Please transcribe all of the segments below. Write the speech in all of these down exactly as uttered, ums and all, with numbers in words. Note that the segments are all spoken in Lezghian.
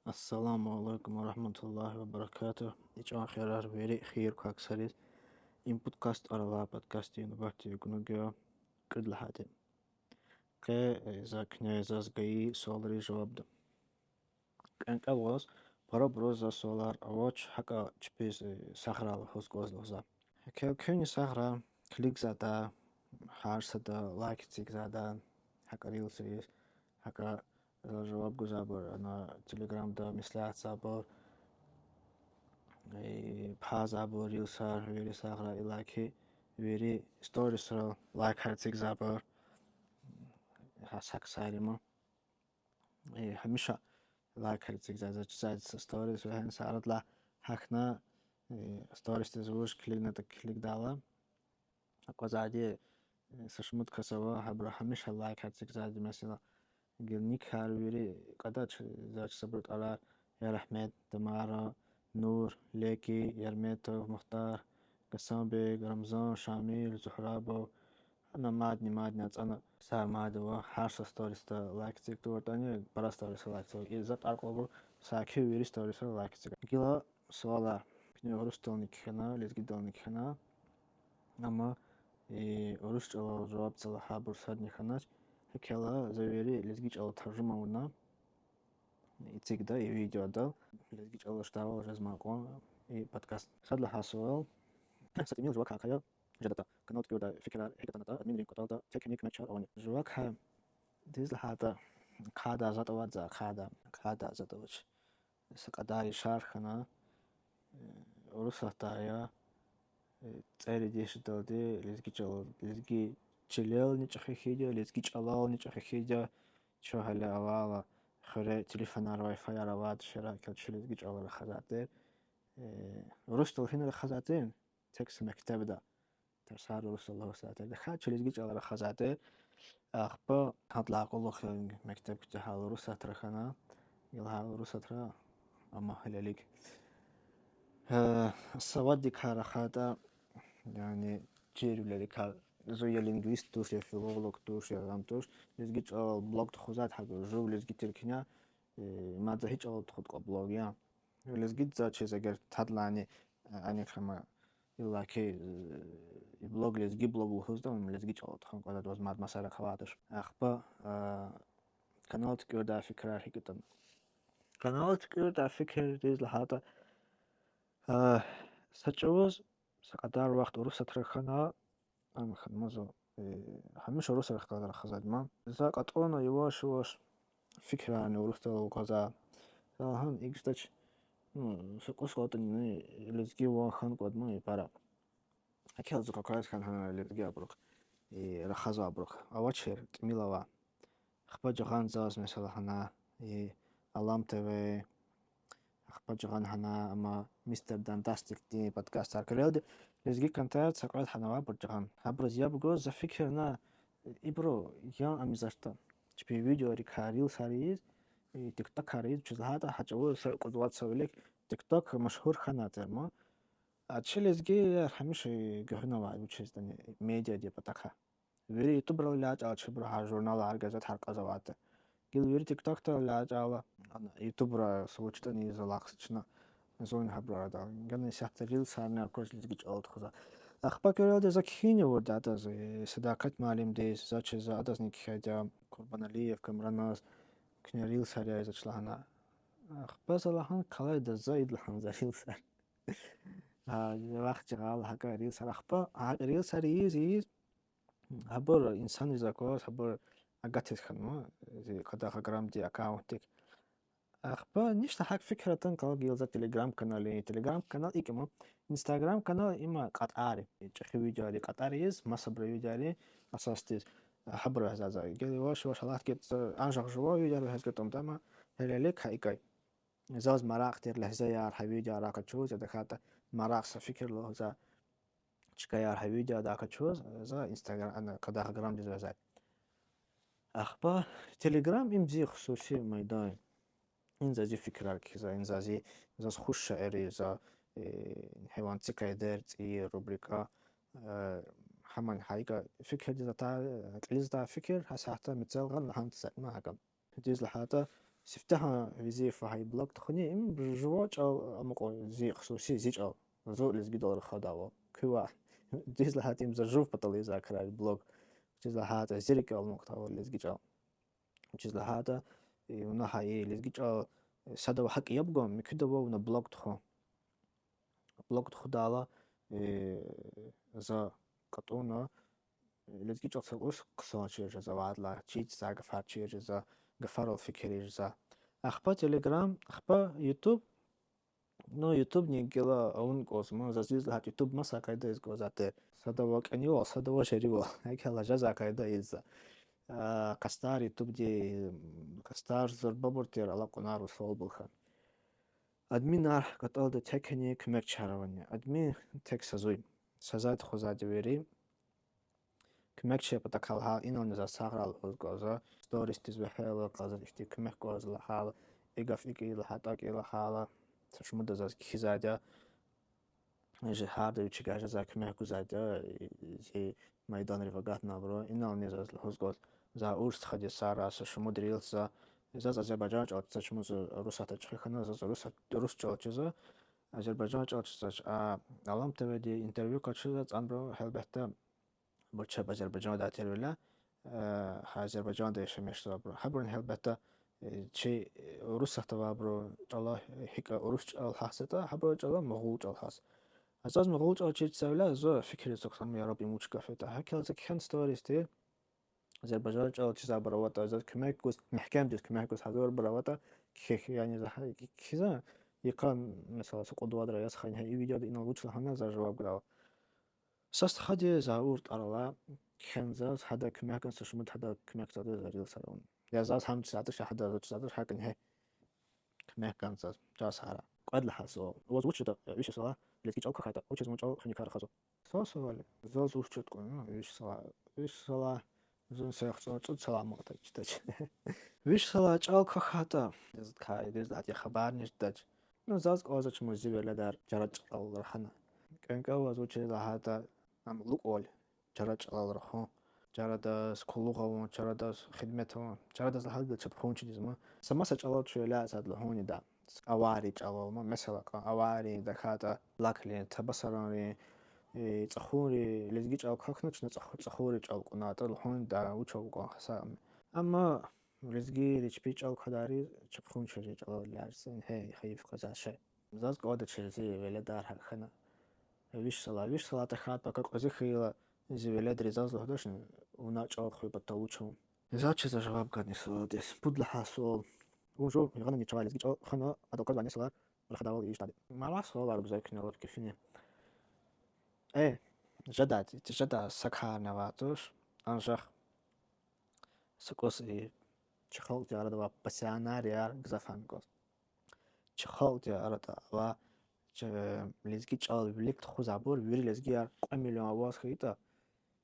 Ассаламу алейкум ва рахматуллахи ва баракатугь. И чӀаван хийирар вири хийир квай ксариз. Им пудкаст тӀвар алай подкастдин нубатдин гунуг я, кӀуьд лагьайди. Къе, э, за куьне заз гайи суалриз жавабда. КӀвенкӀве ваз, парабуруз за суалар авач, гьакӀа чпиз, э, сагърай лугьуз кӀанзава за. Гьакел куьнни сагърай, килигзавайди, гьар сада лайк эцигзавайди, гьакӀа рилсриз, гьакӀа за жаваб гузвайбур, ана Телеграмда меслятзавайбур, э, пайзавайбур рилсар, вири сагърай, иллаки вири сторисра лайкар эцигзавайбур. Гьа са ксариз ма. Э, гьамиша лайкар эцигзавай, заз чизвайди са сторис вегьена са арадилай гьахьна, э, сторисдиз вуж килигнатӀа килигдайла. Аквазвайди, э, са шумуд кас ава, гьабуру гьамиша лайкар эцигзавайди, месела, гила никар вири кӀандач, заз чизвайбурун тӀварар: Ярагьмед, Тамара, Нур, Леки, Ярметов, Мухтар, Гасанбек, Рамзан, Шамил, Зугьрабов, ана мадни, мадни ацӀана, Сармадова, гьар са сторисда лайк эциг тавуртӀани, пара сторисра лайк эциг. И за тӀвар кьурбур саки вири сторисра лайк эциг. Гила суалар. Куьне урусдални кхьена, лезгидални кхьена. Амма, э, урус чӀалал жаваб це лагьайбур садни хьанач. Гьакелла за вири лезги чӀалал таржума авуна. Эцигда и видеодал. Лезги чӀалал жедайвал жезмай кьван и подкаст. Сад лагьай суал. Са тӀимил жувак хьайи жедатӀа, канал туькӀуьрдай фикирар гьикӀ атанатӀа, админрин кӀватӀалда тек куьне куьмекчияр авани? Жувак хьайи, дуьз лагьайтӀа, ахъайдай затӀ авач за, ахъайдай, ахъайдай затӀ авач. Са кьадар яшар хьана, э, Урусатда я, э, цӀерид йис жедалди лезги чӀал-, лезги чилелни чӀехи хьайиди я, лезги чӀалални чӀехи хьайиди я, чун гьеле авайла хуьре телефонар, вайфаяр авайди, шера кел чун лезги чӀалал рахазвай тир. Э, урусдал гьина рахазвай тир, тек са мектебда тарсар урусдал лугьузвай тир. ТахьайтӀа чун лезги чӀалал рахазвай тир. Ахпа гьадалай кьулухъ мектеб куьтягьайла Урусатра хьана, гила гьа Урусатра, амма гьелелиг, э, саваддикай рахайтӀа, яни чирвилерикай, зун я лингвист туш, я филолог туш, я ам туш, лезги чӀалал блог тухузвайди гьабур жув лезги тир куьне, э, мад за гьи чӀалал тухуд кӀан блог я? Лезгидиз чиз эгер тадалайни, э, анихъ ама, иллаки, э, и блог лезги блог лугьуз атӀа, лезги чӀалал тухун кӀанда, ваз мад масарак авайди туш. Ахпа, э, канал туькӀуьрдай фикирар гьикӀ атана? Канал туькӀуьрдай фикир, дуьз лагьайтӀа, э, са чӀавуз са кьадар вахт Урусатра хьана, ам хьанмаза, э, гьамиша урусрихъ галаз рахазвайди я ман. За кьатӀуна яваш-яваш фикирарни урусдал аквазва. За лагьана, икӀ жедач, ну, са кӀус кӀватӀани лезги ван хьана кӀанда ман и пара. Гьакел зун къакъат хьана гьана лезги абурухъ, и рахазвайбурухъ. Авачир, тӀимил ава. Ахпа жагъана заз, месела, гьана, и Алам ТВ, ахпа жагъана гьана, амма Мистер Дандастикдин подкастар куьрелди, лезги контент са кьвед гьана авайбур жагъана. Гьабуруз яб гуз за фикирна, ибуру ян ам ийизвачтӀа, чпин видеорикай, рилсар ийиз, и тиктокар ийиз, чиз лагьайтӀа гьа чӀавуз са кьуд-вад йис вилик тикток машгьур хьанвай тир ман. А чи лезгияр гьамиша гуьгъуьнавай вучиз ятӀани медиадин патахъай. Вири ютубрал элячӀайла, чибуру гьа журналар, газетар кьазвайди. Гила вири тиктокдал элячӀайла, ана, ютубра са вуч ятӀани ийиз алахъзава чна, зунни гьабуру арадал. Гана исятда рилсарни акваз лезги чӀалал тухузвай. Ахпа куьрелди за кхьинни авурди адаз, э, Садакъат муаллимдиз, за чиз, за адазни кхьейди я, Курбаналиев Камраназ, куьне рилсар ийизвач лагьана. Ахпа за лагьана, калайда за, ида лагьана за рилсар. Гьа, вахт жагъайла гьакӀа рилсар. Ахпа гьа рилсар ийиз, ийиз, гьабур инсанриз акваз, гьабур агатиз хьанва, зи Къадагъаграмдин аккаунтдик. Ахпа ништа гьакӀ фикир атана кӀанда гила за Telegram канал, Telegram канал икӀ я ман, Instagram канал, има кьатӀар, чӀехи видеойрин кьатӀар ийиз, масабурун видеойрин асасдиз, гьабур вегьезвай за. Гила яваш-яваш алатда гила за анжах жуван видеояр вегьез гатӀумда, амма гьелелиг гьа икӀ я. Заз марагъ тир легьзеяр гьа видеойрикай къачуз, я тахьайтӀа марагъ, са фикир лугьуз, чкаяр гьа видеойрикай къачуз, за Instagram, ана, Къадагъаграмдиз вегьезва. Ахпа Telegram им зи хсуси майдан я. Ина за зи фикирар кхьизва, ина за зи, заз хуш шейэр ийизва, э, гьайван цикайдер, цӀийи рубрика, э, гьамани гьа икӀ я фикирдиз атай, кьилиз атай фикир, гьа сятда мецел гъана лагьана за, ма гьакӀ я. Дуьз лагьайтӀа, Сифтегьан Везиева гьа и блог тухуни, им жува чӀал амукьун, зи хсуси зи чӀал. Зун лезгидал рахадайвал. Куьн ваъ, дуьз лагьайтӀа, им за жув патал ийизвай крар блог. Вучиз лагьайтӀа зи рикӀел амукьдайвал лезги чӀал. Вучиз лагьайтӀа, э, вуна гьа и лезги чӀал, э, садав гьакӀ яб гун, муькуьдавай вуна блог тухун. Блог тухудайла, э, за кьатӀуна, э, лезги чӀал са урус хъсан чир жеза, вадла, чиз за гафар чир жеза, гафарал фикир жеза. Ахпа Telegram, ахпа YouTube, ну, YouTube-ни гила авун кӀанзма, заз дуьз лагьайтӀа, YouTube маса къайда ийиз кӀанзаватӀа. Садав кӀанивал, садав жеривал. ГьакӀ хьайила жезвай къайда ийизва. А, къастар YouTube-ди, къастар зурбабур тир алакьунар русалбур хьана. Админар кӀватӀалда текни куьмекчияр авани. Админ тек са зун я. Са заз тухузвайди вири. Куьмекчи патахъай гьа инални заз сагърай лугьуз кӀанзава. Сторисдиз вегьейла, кьазва ихьтин куьмек кӀанзава лагьайла, и гаф икӀ я лагьайтӀа, акӀ я лагьайла, са шумудра заз кхьизвайди я. Жи гьарда вичикай жезвай куьмек гузвайди я, зи майданрив агатнавайбуру. Инални заз лугьуз кӀанзава, за урус стхадиз сагърай, са шумуд рилс за, заз азербайжан чӀал чизва, чун за Урусатда чӀехи хьана, заз урус, урус чӀал чизва, азербайжан чӀал чизвач. А, Алам ТВ-ди интервью къачузва, цӀанбуру, гьелбетда, абур чеб Азербайжандай тирвиляй, э, гьа Азербайжанда яшамиш жезвайбуру. Гьабурни гьелбетда, э, чи, э, Урусатда авайбуру чӀала гьикӀ урус чӀал гьатзатӀа, гьабуру чӀала мугъул чӀал гьат. А заз мугъул чӀал чир жезвайвиляй зун фикирзава хьи, я Рабби, им вуч гаф ятӀа. ГьакӀ хьайила за кхьена сторисди, азербайжан чӀал чизвайбур аватӀа, заз куьмек гуз, мягькемдиз куьмек гуз гьазурбур аватӀа, кхьихь, яни за гьа кхьизва, йикъан, месела, са кьуд-вад ра яз хьайила, гьа и видеода инал вуч лагьана, за жаваб гудайвал. Са стхади за авур тӀвар ала, кхьена заз, гьада куьмек гана, са шумуд гьада куьмекзавайди я за рилс авуна. Я заз гьам чизвайди туш, гьада заз чизвайди туш, гьакӀни гьа куьмек гана заз, чаз гьара. Кьвед лагьай суал. Ваз вуч жеда, виш йисалай лезги чӀал квахьайтӀа, вучиз вун чӀал хуьник квай рахазва? Са суал. Заз вуч жеда кьван, виш йисалай, виш йисалай, зун са яхцӀурни цӀуд йисалай амукьда чидач. Виш йисалай чӀал квахьайтӀа, заз кай дуьз лагьайтӀа, хабарни жедач. Ну, заз кӀанзавач, ман зи веледар чарад чӀалал рахана. КӀвенкӀваз вучиз лагьайтӀа, ам лукӀвал чарад чӀалал рахун, чарадаз къуллугъ авун, чарадаз хидмет авун, чарадаз лагьайдалай чапхунчидиз ма. Са маса чӀалал чуьллай сад лугьунида. Аваррин чӀалал ма, месела кьван, аваррин, тахьайтӀа лакрин, табасаранрин, э, цӀахуррин, лезги чӀал квахьна, чна цӀаху-, цӀахуррин чӀал кьунайтӀа лугьунида, вуч ава кьван хъсан. Амма лезгийри чпи чӀал квадайри чапхунчийрин чӀалал яз, ингье хайиф къвезвай шей. Заз кӀандач зи веледар гьакӀ хьана. Виш йисалай, виш йисалай тахьайтӀа, пака кьве йис хьайила, зи веледри заз лугьудачни, вуна чӀал хуьн патал вуч авун. Заз чиз жаваб гана и суалдиз. Пуд лагьай суал. Вун жув гъанани чавай лезги чӀал хвена, адал квазвай несилар рахадайвал ийиз жедайди. Мад ваъ, суалар гузвай куьне лап кефини. Э, жеда, жеда, са карни авай туш. Анжах са кӀус и чи халкьдин арада авай пассионарияр гзаф хьана кӀанзава. Чи халкьдин арада авай, чи лезги чӀал вилик тухузвайбур, вири лезгияр кьве миллион аваз хьайитӀа,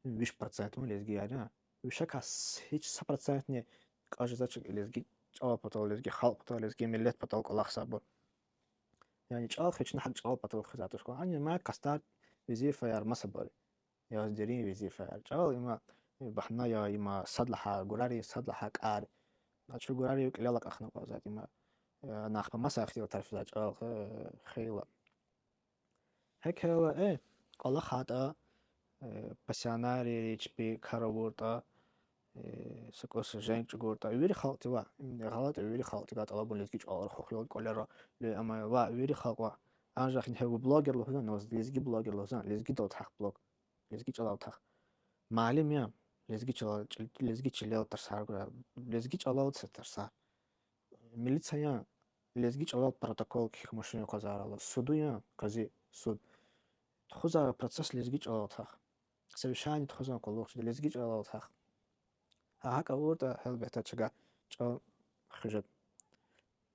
виш процент ма лезгияр я. Вишекай с-, гьич са процентни кӀватӀ жезвач лезги чӀал патал, лезги халкь патал, лезги миллет патал кӀвалахзавайбур. Яни чӀал хвена гьакӀ чӀал патал хуьзвай туш кьван. Ани мад къастар, везифаяр масабур я. Яз дерин везифаяр. ЧӀал има, э, багьна я, има сад лагьай гурари, сад лагьай кӀар. А чун гурари кьилел акьахна кӀанзавайди има, э, ана ахпа маса ихтилатар физвай чӀал, э, хвейила. ГьакӀ хьайила, э, кӀвалахайтӀа, э, пассионарийри чпи кар авуртӀа, э, са кӀус женг чӀугуртӀа, вири халкьди ваъ, им гъалатӀ я, вири халкьдивай тӀалабун лезги чӀал рахух я кӀвалера, ле, амма ваъ, вири халкь ваъ. Анжах ингье вун блогер лугьузвани, лезги блогер лугьузвани, лезгидал твах блог, лезги чӀалал твах. Муаллим я, лезги чӀалал, лезги чилел тарсар гурай, лезги чӀалал са тарсар. Милиция я, лезги чӀалал протокол кхьихь машин къазарал. Суд я, къази, суд. Тухузвай процесс лезги чӀалал твах. Совещание тухузвай къуллугъчиди лезги чӀалал твах. Гьа гьакӀ авуртӀа, гьелбетда, чавай чӀал хуьз жеда.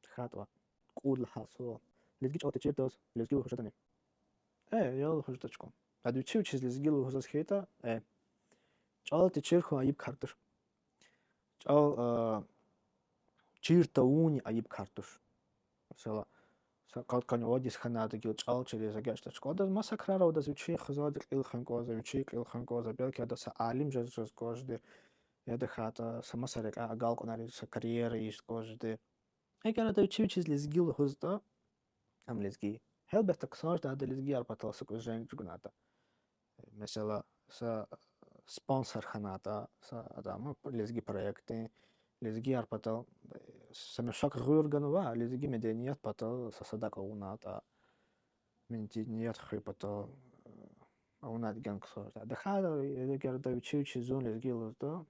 ТахьайтӀа кьуд лагьай суал. Лезги чӀал течирдаз лезги лугьуз жедани? Э, я лугьуз жедач кьван. Ада вичи вичиз лезги лугьуз жез хьайитӀа, э. ЧӀал течир хьун айиб кар туш. ЧӀал, э, чир тавунни айиб кар туш. Месела, са къад къанни вад йис хьанайтӀа гила чӀал чириз агакьдач кьван. Адаз маса крар ава, адаз вичин хизандин кьил хвена кӀанзава, вичин кьил хвена кӀанзава, белки ада са алим жез, жез кӀан жеди, я тахьайтӀа са маса рекьяй агалкьунар ийиз, са карьера ийиз кӀан жеди. Эгер ада вичи вичиз лезги лугьузватӀа, ам лезги. Гьелбетда, хъсан жеда ада лезгияр патал са кӀус женг чӀугунайтӀа. Месела, са спонсор хьанайтӀа, са адам лезги проектдин, лезгияр патал са мешок гъуьр ганвай, лезги меденият патал са садакьа авунайтӀа, меденият хуьн патал авунайтӀа, гена хъсан жеда. ТахьайтӀа, эгер ада вичи вичиз зун лезги лугьузватӀа,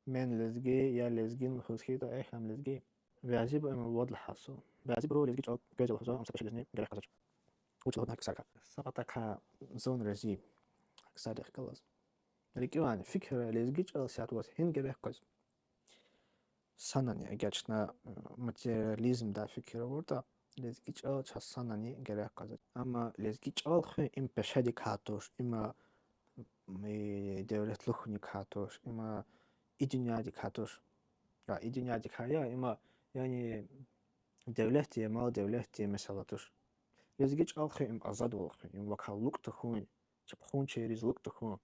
мен лезги, я лезгин лугьуз хьайитӀа, эхь, ам лезги. Бязибуру им вад лагьай суал. Бязибуру лезги чӀал квез я лугьузва, ам са кӀвачидизни герек къвезвач. Вуч лугьудна гьа ксарикай? Са патахъай зун рази я гьа ксарихъ галаз. РикӀивайни фикир ая, лезги чӀал исятда ваз гьина герек къвезва. Санани, эгер чна, э, материализмдай фикир авуртӀа, лезги чӀал чаз санани герек къвезва. Амма лезги чӀал хуьн им пешедикай туш, има, э, девлетлу хьуникай туш, има и дуьньядикай туш. А, и дуьньядикай я, има, яни, девлетди, мал-девлетди месэла туш. Лезги чӀал хуьн им азадвал хуьн, им вакай лукӀ тахьун, чапхунчийриз лукӀ тахьун.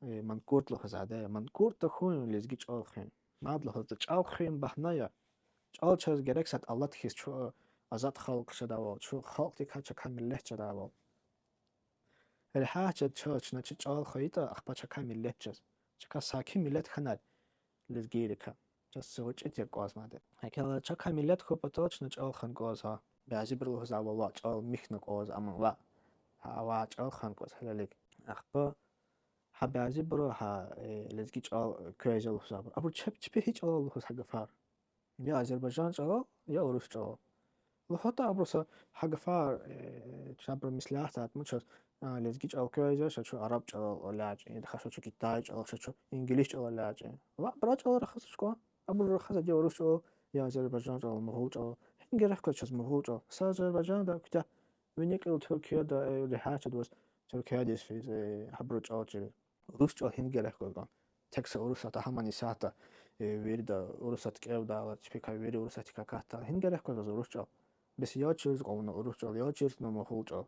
Э, манкурт лугьузвайди, манкурт тахьун лезги чӀал хуьн. Мад лугьузва, чӀал хуьн багьна я. ЧӀал чаз герек сад алат хьиз, чун азад халкь жедайвал, чун халкьдикай чакай миллет жедайвал. Регьят жеда чаз, чна чи чӀал хвейитӀа, ахпа чакай миллет жез. Чакай саки миллет хьанай лезгийрикай. Чаз са гъвечӀи тир кӀваз мад. ГьакӀ хьайила чакай миллет хьун патал чна чӀал хвена кӀваз гьа. Бязибуру лугьузвайвал, ваъ, чӀал михьна кӀваз, амма ваъ, гьа ваъ, чӀал хвена кӀваз гьелелиг. Ахпа гьа бязибуру гьа, э, лезги чӀал квез я лугьузвайбур, абуру чеб-, чпи гьи чӀалал лугьуз гьа гафар? Я азербайжан чӀалал, я урус чӀалал. ЛугьутӀа абуру са гьа гафар, э, чна абуру меслятда атма чаз, а, лезги чӀал квез я, ша чун араб чӀалал элячӀин, я тахьайтӀа ша чун китай чӀалал, ша чун инглис чӀалал элячӀин. Ва абуру чӀалал рахазвач кван, абуру рахазвайди я урус чӀалал, я азербайжан чӀалал, мугъул чӀалал. Гьина герек къвез чаз мугъул чӀал? Са Азербайжанда куьтягь, вини кьил Туркияда, э, регьят жеда ваз Туркиядиз физ, э, гьабуру чӀал чириз. Урус чӀал гьина герек къвез кван? Тек са Урусат, гьамани исятда, э, вирида Урусат кӀевдайла, чпикай вири Урусатдикай акатдайла, гьина герек къвез ваз урус чӀал? Бес ял чириз кьван вуна урус чӀал, ял чириз вуна мугъул чӀал.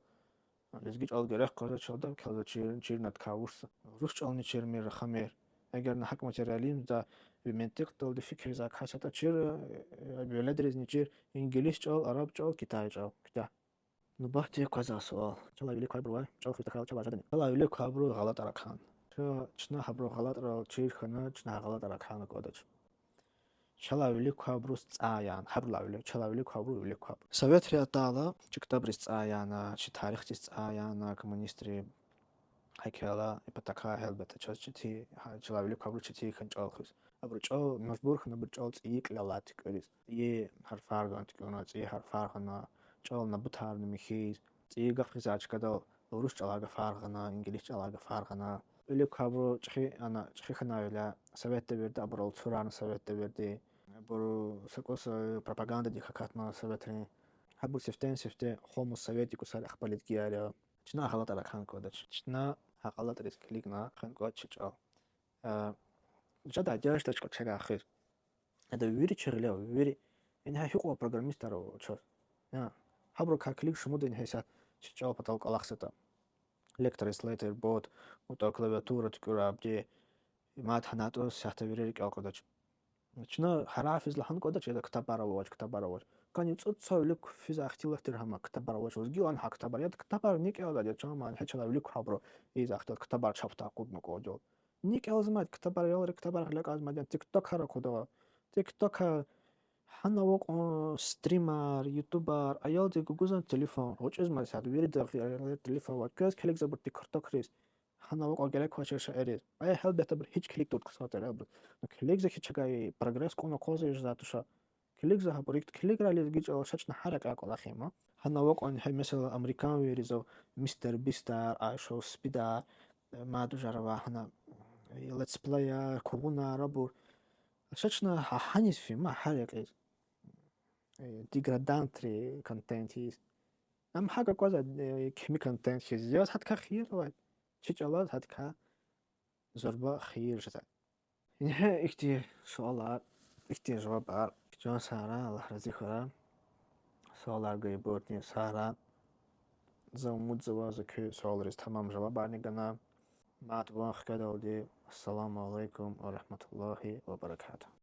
Лезги чӀал герек къвезвач ада, квез чир-, чирна кавушса. Урус чӀални чирмир, рахамир. Эгер на гьакӀ материализмда, ви ментикъдалди фикирзавай кас ятӀа, чир, э, веледризни чир инглис чӀал, араб чӀал, китай чӀал. Куьтягь. Нубатдин къвезвай суал. Чалай вилик квайбурувай чӀал хуьз тахьайла чавай жедани? Чалай вилик квайбуруз гъалатӀар ахъайна. Ча-, чна гьабурун гъалатӀрал чир хьана, чна гъалатӀар ахъайна кӀандач. Чалай вилик квайбуруз цӀай яна, гьабурулай вилик, чалай вилик квайбуруз вилик квайбур. Советри атайла, чи ктабриз цӀай яна, чи тарихдиз цӀай яна коммунистри. ГьакӀ хьайила, и патахъай гьелбетда чаз четин, гьа, чалай вилик квайбуруз четин хьана чӀал хуьз. Абуру чӀал, мажбур хьана абуру чӀал цӀийи кьилелай туькӀуьриз. ЦӀийи гьарфар гана туькӀуьрна, цӀийи гьарфар гъана, чӀал набутарна михьиз, цӀийи гаф гъизвай чкадал урус чӀалай гафар гъана, инглис чӀалай гафар гъана. Вилик квайбуру чӀехи, ана, чӀехи хьанвайла, совет девирда абурал цурарна совет девирди. Абуру са кӀус, э, пропагандадик акатна советрин. Гьабур сифтени-сифте хомус советдик кӀусар ахпа лезгияр я. Чна гъалатӀар ахъайна кӀандач. Чна гьа гъалатӀриз килигна хьана кӀанда чи чӀал. Э, жедай дяждач кӀватӀ чагай хуьз. Ада вири чи гъиле ава, вири. Ингье гьикьван программистар ава чаз. Я. Гьабурукай килиг, шумуд ингье исятда чи чӀал патал кӀвалахзаватӀа. Лектор, транслейтер, бот, муьтӀуьгъ клавиатура туькӀуьрайди, мад гьанатӀуз исятда вири рикӀел кьунач. Чна гьарфиз лагьана кӀандач, яда, ктабар авач, ктабар авач. КӀани цӀуд йисалай вилик физвай ихтилат тир гьам, ктабар авач. Лезгилай гьа ктабар, яда, ктабар ни кӀелда, я чан ман, гьа чалай вилик квайбуру ийизвай ихтилат, ктабар чапдай акъудна кӀандач. Ни кӀелзамайди ктабар, аялри ктабар гъиле кьазмайди, тиктокар акъудда. Тиктокар гьана авай кьван стримар, ютубар, аялди гугузан телефон, гъвечӀизмай сад, вирида гъиле телефон ава, квез килигзава абур тиктокриз. Гьана авай кьван герек квачир шейэриз. Ай, гьелбетда, абур гьич килиг тавур ксар тир абур. Ну, килигзава хьи чагай прогресс кьуна акъвазиз жезвай туш. Килигзава абур, икӀ килиграй лезги чӀал, ша чна гьар рекьяй кӀвалах ийима. Гьана авай кьван гьа, месела, американвийриз ава, Мистер Бистар, Ай Шоу Спидар, мад ужар ава гьана, летсплеяр, кугъунар абур. Ша чна гьа-, гьаниз фин ма, гьар рекьиз. Э, деградантрин контент ийиз. Ам гьакӀ аквазва, э, кими контент хьиз. Яз гьадакай хийир авай. Чи чӀалаз гьадакай зурба хийир жезвай. Ингье ихьтин суалар, ихьтин жавабар. Чан сагърай, Аллагь рази хьурай. Суалар гайибурни сагърай. За умудзава, за куь суалриз тамам жавабарни гана. Мад ван хкведалди. Ассаламу алейкум ва рахматуллагьи ва баракатугь.